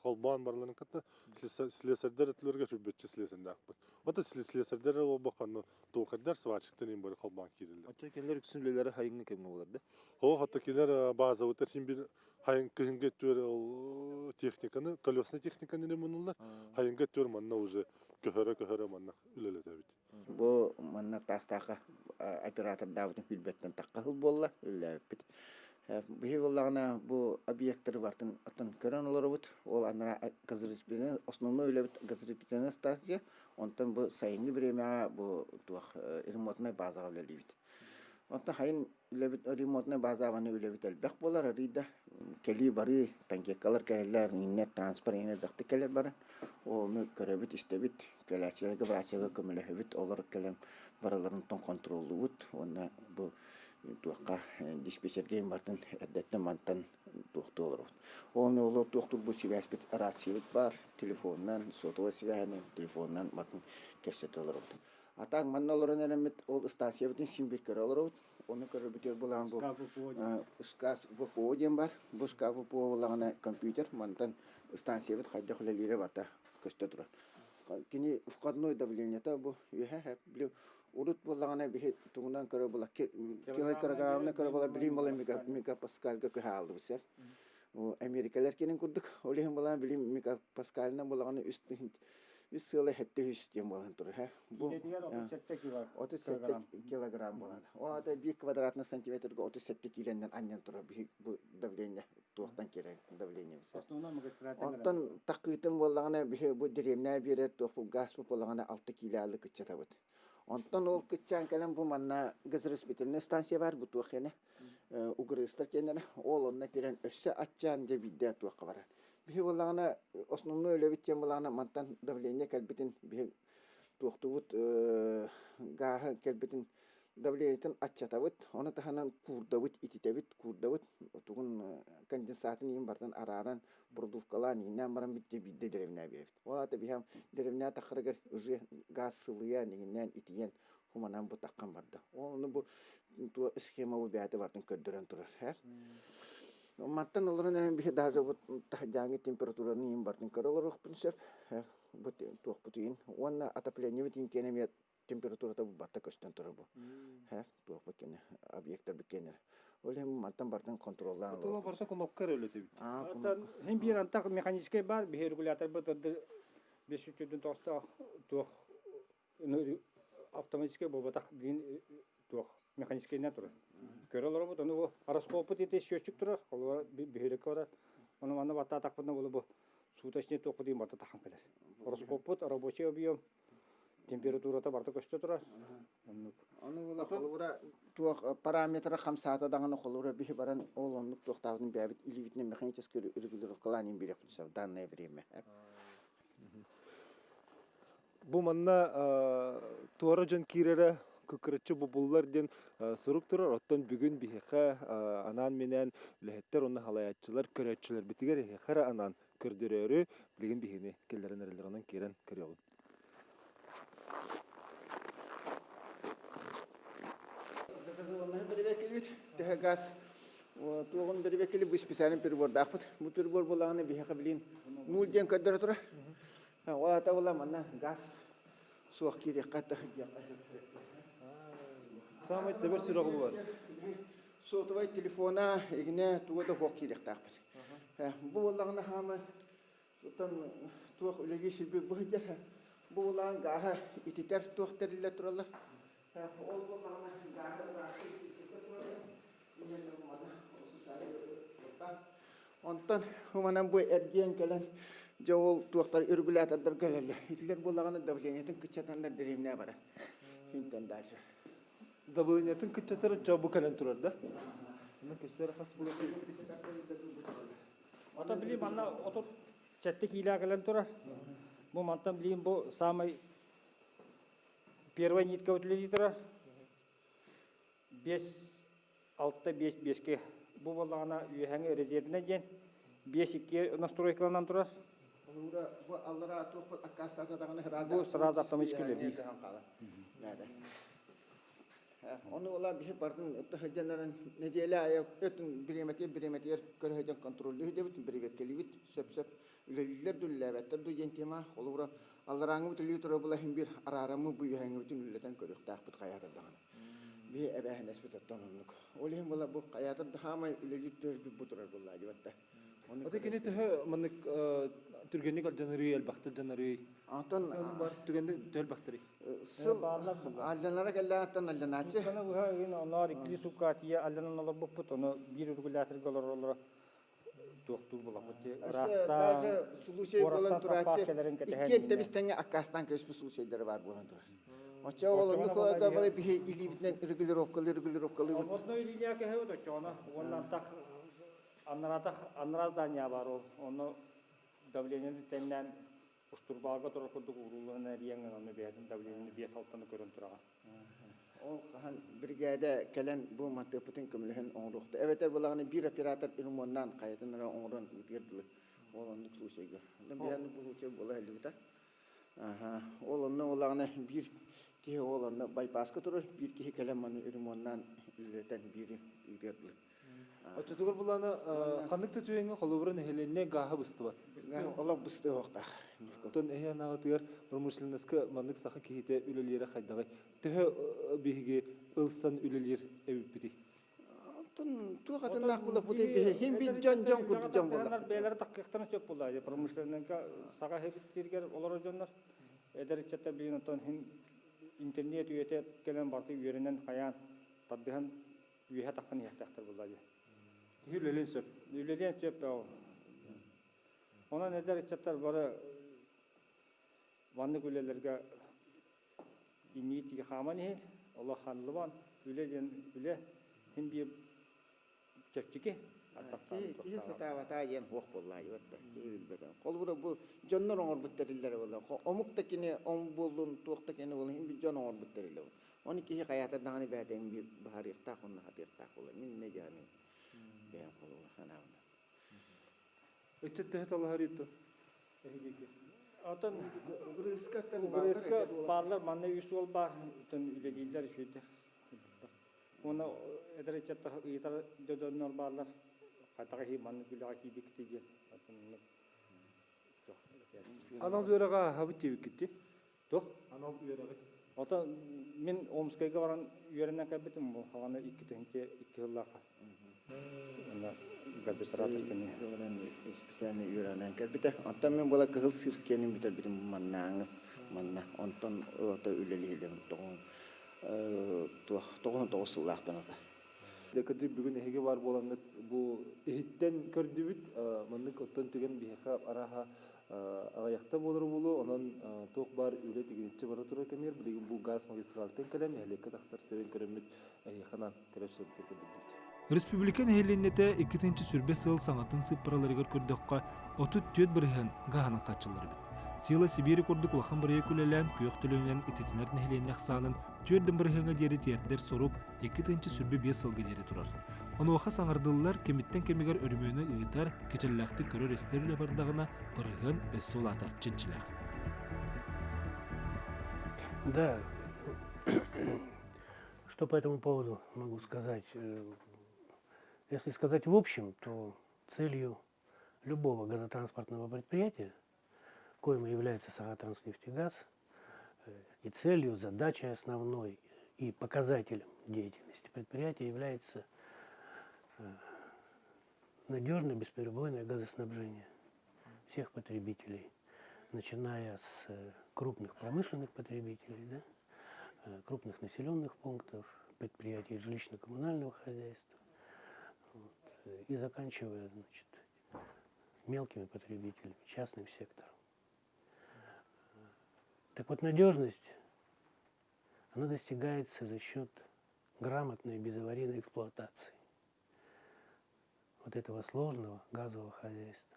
холбоон барларын кытта слесарьдар өтүлэргэ сүрбөччү слесарьдаахпыт. Ото слесарьдар олбохонно токардар сварщиктан им бары холбоон киирэллэр. Оччо кинилэр үксүн үлэлэрэ хайыҥҥы кэмҥэ буолар да? Оо, хата кинилэр базабытар хин бир хайын кыһыҥҥы өттүгэр ол техниканы, колесный техниканы ремоннулар. Хайыҥҥы өттүгэр манна уже көһөрө-көһөрө манна үлэлэтэбит. Бу манна Таастаахха оператордаабытын билбэттэн тахха сыл буолла, үлэлээбиппит. Биһиги буоллаҕына бу объектары барытын оттон көрөн олоробут. Ол анараа газораспределительнай основной үлэбит газораспределительная станция. Онтон бу сайыҥҥы бириэмэҕэ бу туох ремонтнай базаҕа үлэлиибит. Онтон хайын үлэбит ремонтнай базаҕа үлэбит элбэх буолар арыый да кэлии-барыы танкеткалар кэлэллэр, иннэр транспорт иһин элбэхтик кэлэр бары. Ону көрөбүт, истэбит, кэлээччилэргэ, бырааччыларга көмөлөһөбүт, олор кэлэн барыларын хонтуруоллуубут уонна бу туохха диспетчергэ барытын эрдэттэн мантан туохтуу олоробут. Оны олор туохтурбут сибээспит рациябыт баар, телефонунан, сотовай сибээһинэн, телефонунан барытын кэпсэтэ олоробут. А так манна олорон эрэммит ол станциябытын син биир көрө олоробут. Ону көрөрбүтүгэр булаан бу шкаф ВПО диэн бар. Бу шкаф ВПО буоллаҕына компьютер мантан станциябыт хайдах үлэлиирэ барыта көстө турар. Кини входной давлениета бу үөһэ били урут буоллаҕына биһи тугунан көрө була килограммына көрө була билим була мегапаскальга көһө аалдыбыт сэр. Америкалар кенин курдук ол иһин буолан билим мегапаскалынан буолаҕына үс үс сыала хэттэ үс диэн буолан турар. Бу 37 килограмм буолан. Ол ата 1 квадратный сантиметрга 37 киленнен анньан турар бу давление туохтан кирэр давление Онтон такыытын буоллаҕына биһи бу дэриэбинэ биэрэр туох бу газ буоллаҕына 6 киилэ кыччатабыт. Онтон ол кыччаан кэлэн бу манна газораспределительная станция бар бу туох кэнэ угрыстар кэннэрэ ол онно кирэн өссө аччаан дьэ биирдэ туохха барар. Биһи буоллаҕына основной үлэбит диэн буоллаҕына мантан давление кэлбитин биһи туохтубут гааһы кэлбитин давлениетын аччатабыт, ону таһынан куурдабыт, ититэбит, куурдабыт, тугун конденсатын иһин барытын арааран, продувкалаан иҥнээн баран биирдэ биирдэ дэриэбинэ биэрэбит. Ол аата биһиэм дэриэбинэ таххарыгар уже газ сылыйан, иҥнээн, итийэн, хуманан бу таххан барда. Ол ону бу туо схема бу бэйэтэ барытын көрдөрөн турар. Мантан олорон эрэн биһи даже бу таһдьааҥҥы температураны иһин барытын көрө олоруохпун сөп. Бу туохпут иһин. Уонна отоплениебыт иһин киэн эмиэ температурата барыта көстөн турар бу. Туохпут кини объектарбыт киэннэр. Ол иһин мантан барытын контроллаан Тула барса кнопка эрэ Оттон хин биир антах механическай бар биһи регуляторбыт ырды 500 тоҕустаах туох автоматическай буолбатах билин туох механическайынан турар. Көрө олоробут, ону бу ороскуоппут ити счетчик турар, холуба биһирекке барар. Ону манна баттаатахпытына болу бу суточный туохпут иин барыта тахан кэлэр. Ороскуоппут рабочий объем температурата барыта көстө турар. Оннук. Ону була холобура туох параметра хамсаата даҕаны холобура биһи баран ол оннук туохтаабытын бэйэбит илиибитинэн механическай регулировкалаан иин биэриэхпит в данное время. Бу манна туора дьон киирэрэ кыккыраччы бобуллар диэн сурук турар. Оттон бүгүн биһиэхэ анаан-минээн үлэһиттэр уонна халайааччылар көрөөччүлэрбитигэр эһиэхэ эрэ анаан көрдөрөөрү билигин биһигини киллэрэн эрэллэр. Онон киирэн көрүөҕүҥ. Заказываннаһы бэрэбиэркэлиибит. Төһө газ туоҕун бэрэбиэркэлиибит бу специальный прибордаахпыт. Бу прибор буоллаҕына биһиэхэ билигин нуль диэн көрдөрө турар. Ол аата буолла манна газ суох киириэххэ таһырдьыахха Саамай тэбэр сүрэҕи булар. Сотовай телефона игинэ туга да суох киириэхтээхпит. Бу буоллаҕына хаама оттон туох үлэлии сирбит бу сылдьар. Бу буоллаҕын гааһа ититэр туох тэриллэ тураллар. Ол буоллаҕына гааһы ыраастыыр тураллар. Онтон манан бу эргийэн кэлэн дьэ ол туохтар регулятордар кэлэллэр. Итилэр буоллаҕына давлениетын кыччатаннар дэриэбинэ барар. Интэн дальше. Давлениетын кыччатар чо бу кэлэн турар да? Онно кэпсээр хас була Ото били манна 37 киилэ кэлэн турар. Бу мантан билигин бу самый первая нитка үлэлии турар. 5 6 5 5-ке бу буоллаҕына үөһэҥи резервнэй диэн 5-2 настройкаланан турар. Бу аллараа туох аккаастаата даҕаны Бу сразу автоматически үлэлиир. Ону ола биһи бардын сылдьаннарын нэдиэлэ аайы өтүн бириэмэтигэр бириэмэтигэр көрө сылдьан контроллуу сылдьабыт, бирибиэккэлиибит, сөп-сөп үлэлииллэр ду үлэлээбэттэр ду диэн тема холобура алларааҥҥыбыт үлэлии турар була иһин биир араараммыт бу үөһээҥҥибитин үлэлэтэн көрүөхтээхпит хайаатар даҕаны. Биһи эбээһинэспит оттон оннук. Ол иһин була бу хайаатар да хаамай үлэлиир төрүт бу турар буоллаа дибатта. Ото кини төһө маннык түргэнник алдьанарый, элбэхтэ алдьанарый? Онтон Түргэнник төһө элбэхтэрий? Сыл алдьанара кэллэҕиттэн алдьанааччы. Сукканы быһа ыйын оноор иккилии сукка тиийэ алдьанан олорбуппут, ону биир регуляторга олороллоро туохтуур булаппыт ыраахтаан Даже случай буолан турааччы иккиэн тэбис-тэҥҥэ аккаастаан кэбиспит случайдары баар буолан турар. Оччо ол оннук балай биһи илиибитинэн регулировкалыы регулировкалыыбыт. Одной линия кэһэбит оччоҕуна уонна антах аннаратах аннараа здание баар ол онно давлениены тэннээн устурбаалга турар курдук ууруллан эрийэн онно бэйэтин давлениены биэс алтаны көрөн тураҕын. Ол хаһан биригээдэ кэлэн бу матыаппытын көмөлөһөн оҥоруохта. Эбэтэр былаҕаны биир оператор ремоннаан хайатын эрэ оҥорон ыытыар дылы. Ол оннук случайга. Биһиэн бу случай буола сылдьыбыта. Ол онно буоллаҕына биир киһи ол онно байпааска турар, биир киһи кэлэн маны ремоннаан үлэлэтэн биири ыытыар дылы. Оччотугар булаана ханнык да түгэҥҥэ холобура нэһилиэнньэ гааһа быстыбат. Олох быстыа суохтаах. Оттон эһи анаҕытыгар промышленноска маннык саха киһитэ үлэлиирэ хайдаҕый? Төһө биһиги ылсан үлэлиир эбиппитий? Оттон туох атыннаах буолаппытый биһи хим бир дьон дьон курдук дьон буолла. Бэйэлэрэ таккыахтарын сөп буолла. Промышленнайга саха иһибит сиригэр олорор дьоннор эдэр ыччаттар билигин оттон хин интернет үйэтэ кэлэн барыта үөрэнэн хайаан тардыһан үөһэ таххан иһиэхтээхтэр буолла дии. Киһи үлэлиэн сөп. Үлэлиэн сөп ол. Онон эдэр ыччаттар бары маннык үлэлэргэ инники хааман иһин, олох ханылыбан, үлэ диэн үлэ хин биир чэпчэки. Киһи сатаабатаа диэн суох буолла да киһи билбэтэ. Холобура бу дьоннор оҥорбут тэриллэрэ буолла. Омук да кини ом буоллун, туох да кини буоллун, хин бир дьон оҥорбут тэриллэ буолла. Оны киһи хайаатар даҕаны бэйэтин биир быһаарыахтаах уонна хатыахтаах буолар. Мин не дьаһаным бэйэм холобура санаабынан. Ыччат төһө талаһар ыытты? Эһигики. Отон Угрыскаттан Угрыска бааллар манна үс уол баар, оттон үлэлииллэр үчүгэйдик. Уонна эдэр ыччаттар ыйытар дьоннор бааллар. Хайдах иһи маннык үлэҕэ киирбиккитий диэн. Оттон Анал үөрэҕи ааһабыт диэбиккит Туох? Анал үөрэҕи. Ото мин Омскайга баран үөрэнэн кэлбитим бу хаҕана 2002 сыллаахха. Онно газоператор кини. Специальный үөрэҕинэн кэлбитэ. Онтон мин була Кыһыл Сыыр киэнин бүтэрбитим маннааҥы манна. Онтон ылата үлэлиһилим тоҕун туох 99 сыллаахтан ата. Кырдьык бүгүн эһиги баар буолаҥҥыт бу иһиттэн көрдүбүт. Маннык оттон түгэн биһиэхэ арааһа аҕыйахта буолара буолуо. Онон туох баар үлэ тигиниччи бара турар кэмигэр билигин бу гаас магистралтан кэлэн нэһилиэккэ тахсар сирин көрөммүт эһиэхэ анаан кэлэр сырдык көрдөрдүбүт. Республика нэһилиэнньэтэ 2020 сыл саҥатын сыыппараларыгар көрдөххө, 34% гааһынан хааччыллар эбит. Сила Сибири курдук улахан бырайыак үлэлээн күөх төлөнүнэн ититинэр нэһилиэнньэ ахсаанын 4 бырыһыаҥҥа диэри тиэрдэр сорук 2025 сылга диэри турар. Онуоха саҥардыллар кэмиттэн кэмигэр өрөмүөнү ыытар, кичэллээхтик көрөр-истэр үлэ бардаҕына, бырыһыан өссө улаатар чинчилээх. Да, что по этому поводу могу сказать? Если сказать в общем, то целью любого газотранспортного предприятия, коим и является Сахатранснефтегаз, и целью, задачей основной и показателем деятельности предприятия является надежное бесперебойное газоснабжение всех потребителей, начиная с крупных промышленных потребителей, да, крупных населенных пунктов, предприятий жилищно-коммунального хозяйства, вот, и заканчивая, значит, мелкими потребителями, частным сектором. Так вот, надежность, она достигается за счет грамотной безаварийной эксплуатации вот этого сложного газового хозяйства.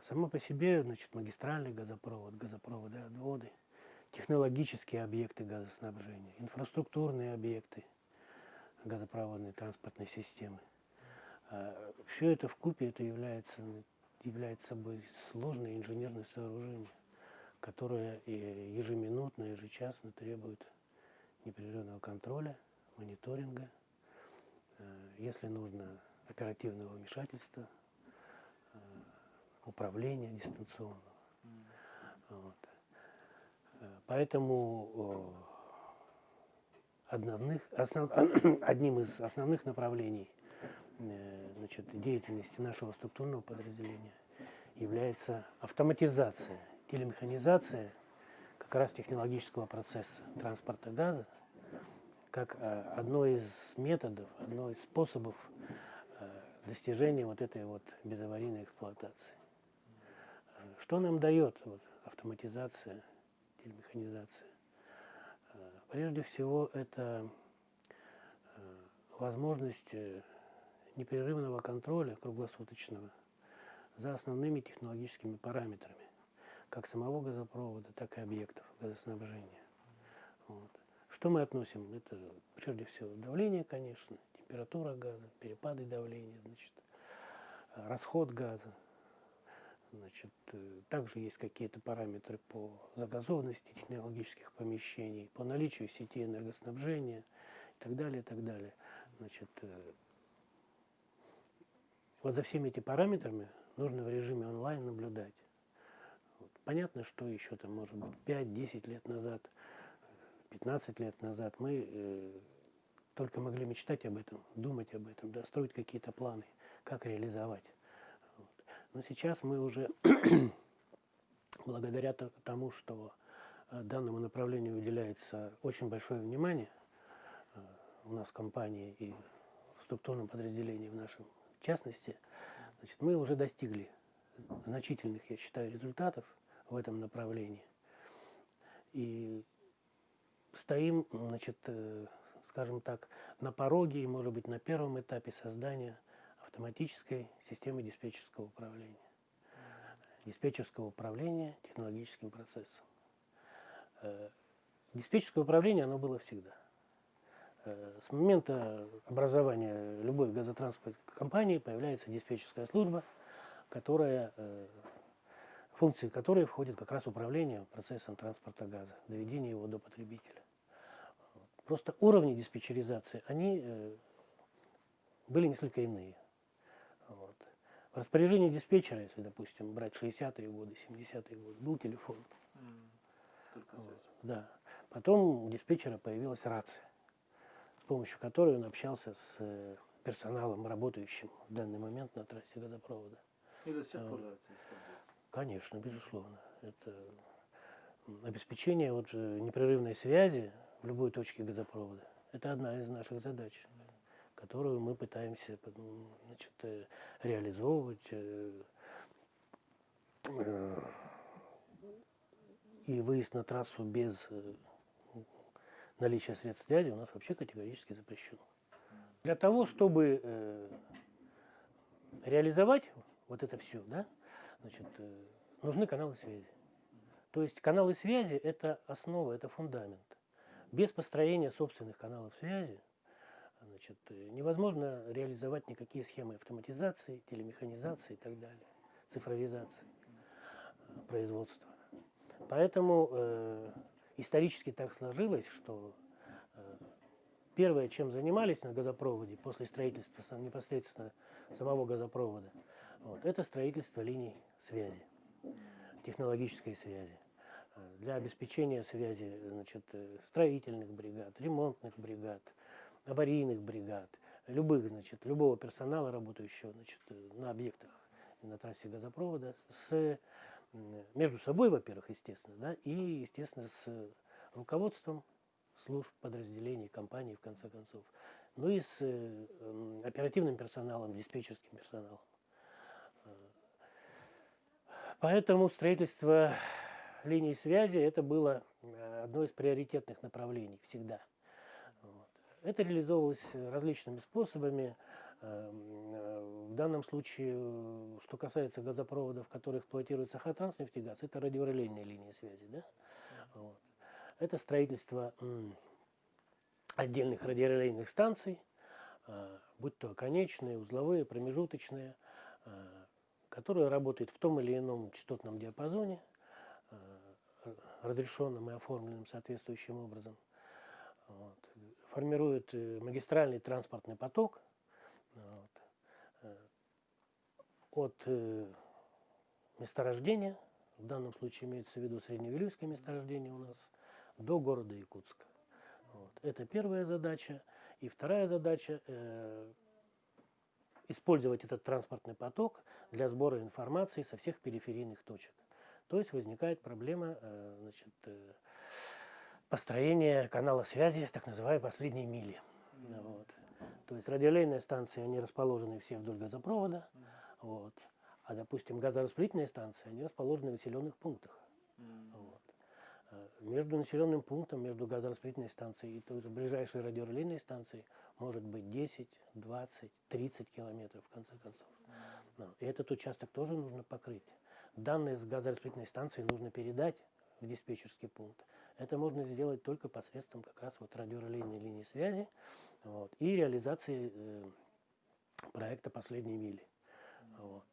Само по себе, значит, магистральный газопровод, газопроводы, отводы, технологические объекты газоснабжения, инфраструктурные объекты газопроводной транспортной системы. Все это вкупе это является собой сложное инженерное сооружение, которое ежеминутно, ежечасно требует непрерывного контроля, мониторинга, если нужно, оперативного вмешательства, управления дистанционного. Вот. Поэтому одним из основных направлений, значит, деятельности нашего структурного подразделения является автоматизация, телемеханизация как раз технологического процесса транспорта газа как одно из методов, одно из способов достижения вот этой вот безаварийной эксплуатации. Что нам дает вот автоматизация, телемеханизация? Прежде всего, это возможность непрерывного контроля круглосуточного за основными технологическими параметрами, как самого газопровода, так и объектов газоснабжения. Вот. Что мы относим? Это прежде всего давление, конечно, температура газа, перепады давления, значит, расход газа. Значит, также есть какие-то параметры по загазованности технологических помещений, по наличию сети энергоснабжения и так далее, и так далее. Значит, вот за всеми этими параметрами нужно в режиме онлайн наблюдать. Вот. Понятно, что еще там, может быть, 5-10 лет назад, 15 лет назад мы только могли мечтать об этом, думать об этом, да, строить какие-то планы, как реализовать. Вот. Но сейчас мы уже, благодаря тому, что данному направлению уделяется очень большое внимание у нас в компании и в структурном подразделении в нашем в частности, значит, мы уже достигли значительных, я считаю, результатов в этом направлении. И стоим, значит, скажем так, на пороге и, может быть, на первом этапе создания автоматической системы диспетчерского управления. Диспетчерского управления технологическим процессом. Диспетчерское управление, оно было всегда. С момента образования любой газотранспортной компании появляется диспетчерская служба, функции которой входит как раз управление процессом транспорта газа, доведение его до потребителя. Просто уровни диспетчеризации, они были несколько иные. Вот. В распоряжении диспетчера, если, допустим, брать 60-е годы, 70-е годы, был телефон. Вот. Да. Потом у диспетчера появилась рация, с помощью которой он общался с персоналом, работающим в данный момент на трассе газопровода. И до сих пор рация используется? Конечно, безусловно. Это обеспечение вот непрерывной связи в любой точке газопровода. Это одна из наших задач, которую мы пытаемся, значит, реализовывать. И выезд на трассу без наличия средств связи у нас вообще категорически запрещен. Для того, чтобы реализовать вот это все, да, значит, нужны каналы связи. То есть каналы связи – это основа, это фундамент. Без построения собственных каналов связи, значит, невозможно реализовать никакие схемы автоматизации, телемеханизации и так далее, цифровизации производства. Поэтому исторически так сложилось, что первое, чем занимались на газопроводе после строительства непосредственно самого газопровода, вот, это строительство линий связи, технологической связи. Для обеспечения связи, значит, строительных бригад, ремонтных бригад, аварийных бригад, любых, значит, любого персонала, работающего, значит, на объектах на трассе газопровода, между собой, во-первых, естественно, да, и, естественно, с руководством служб, подразделений, компаний, в конце концов, ну и с оперативным персоналом, диспетчерским персоналом. Поэтому строительство линий связи это было одно из приоритетных направлений всегда. Вот. Это реализовывалось различными способами. В данном случае, что касается газопроводов, которые эксплуатирует Сахатранснефтегаз, это радиорелейные линии связи. Да? Вот. Это строительство отдельных радиорелейных станций, будь то конечные, узловые, промежуточные, которые работают в том или ином частотном диапазоне, разрешенном и оформленном соответствующим образом. Вот. Формируют магистральный транспортный поток вот, от месторождения, в данном случае имеется в виду Средневилюйское месторождение у нас, до города Якутска. Вот. Это первая задача. И вторая задача э, использовать этот транспортный поток для сбора информации со всех периферийных точек. То есть возникает проблема значит, построения канала связи, так называемой последней мили. Вот. То есть радиорелейные станции, они расположены все вдоль газопровода, вот. А, допустим, газораспределительные станции, они расположены в населенных пунктах. Вот. Между населенным пунктом, между газораспределительной станцией и той же ближайшей радиорелейной станцией может быть 10, 20, 30 километров, в конце концов. И этот участок тоже нужно покрыть. Данные с газораспределительной станции нужно передать в диспетчерский пункт. Это можно сделать только посредством как раз вот радиорелейной линии связи вот, и реализации проекта «Последней мили». Вот.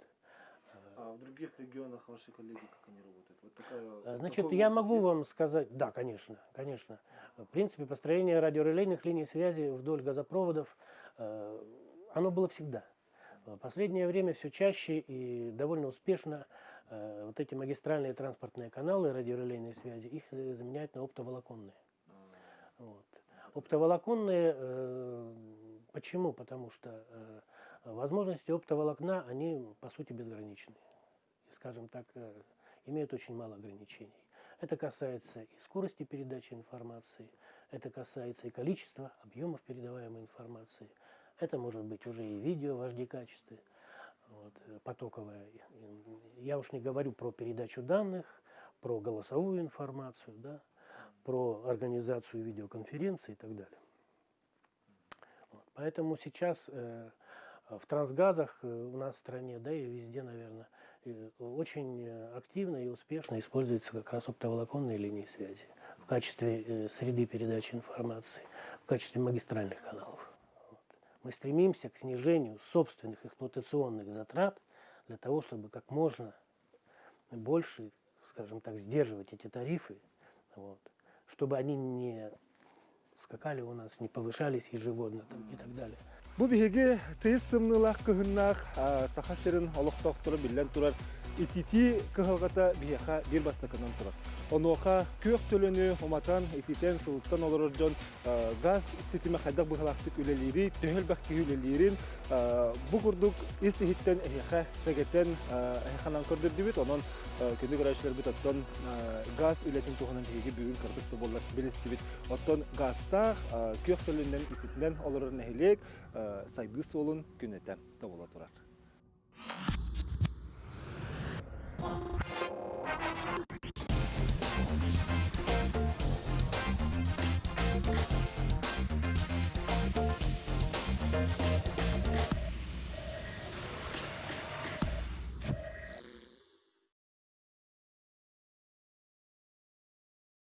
А в других регионах ваши коллеги, как они работают? Вот такая, Значит, я могу есть? вам сказать, да, конечно, конечно. В принципе, построение радиорелейных линий связи вдоль газопроводов, оно было всегда. В последнее время все чаще и довольно успешно вот эти магистральные транспортные каналы радиорелейной связи, их заменяют на оптоволоконные. Вот. Оптоволоконные, почему? Потому что возможности оптоволокна, они по сути безграничны. И, скажем так, имеют очень мало ограничений. Это касается и скорости передачи информации, это касается и количества объемов передаваемой информации. Это может быть уже и видео в HD-качестве, вот, потоковое. Я уж не говорю про передачу данных, про голосовую информацию, да, про организацию видеоконференций и так далее. Вот. Поэтому сейчас в трансгазах у нас в стране, да и везде, наверное, очень активно и успешно используются как раз оптоволоконные линии связи в качестве среды передачи информации, в качестве магистральных каналов. Вот. Мы стремимся к снижению собственных эксплуатационных затрат для того, чтобы как можно больше, скажем так, сдерживать эти тарифы, вот, чтобы они не скакали у нас, не повышались ежегодно там, и так далее. Бу биһиги тыйыс тымныылаах кыһыннаах Саха сирин олохтоохторо биллэн турар ититии кыһалҕата биһиэхэ биир бастакынан турар. Онуоха күөх төлөнү уматан, ититэн, сылыттан олорор дьон газ ситимэ хайдах быһалаахтык үлэлиири, төһө элбэх киһи үлэлиирин бу курдук ис иһиттэн эһиэхэ сэгэтэн эһиэхэ көрдөрдүбүт. Онон күндү көрөөччүлэрбит оттон газ үлэтин туһунан биһиги бүгүн кырдык да буоллар билистибит. Оттон газтаах күөх төлөнүнэн ититинэн олорор нэһилиэк сайдыы суолун күнэтэ тобула турар.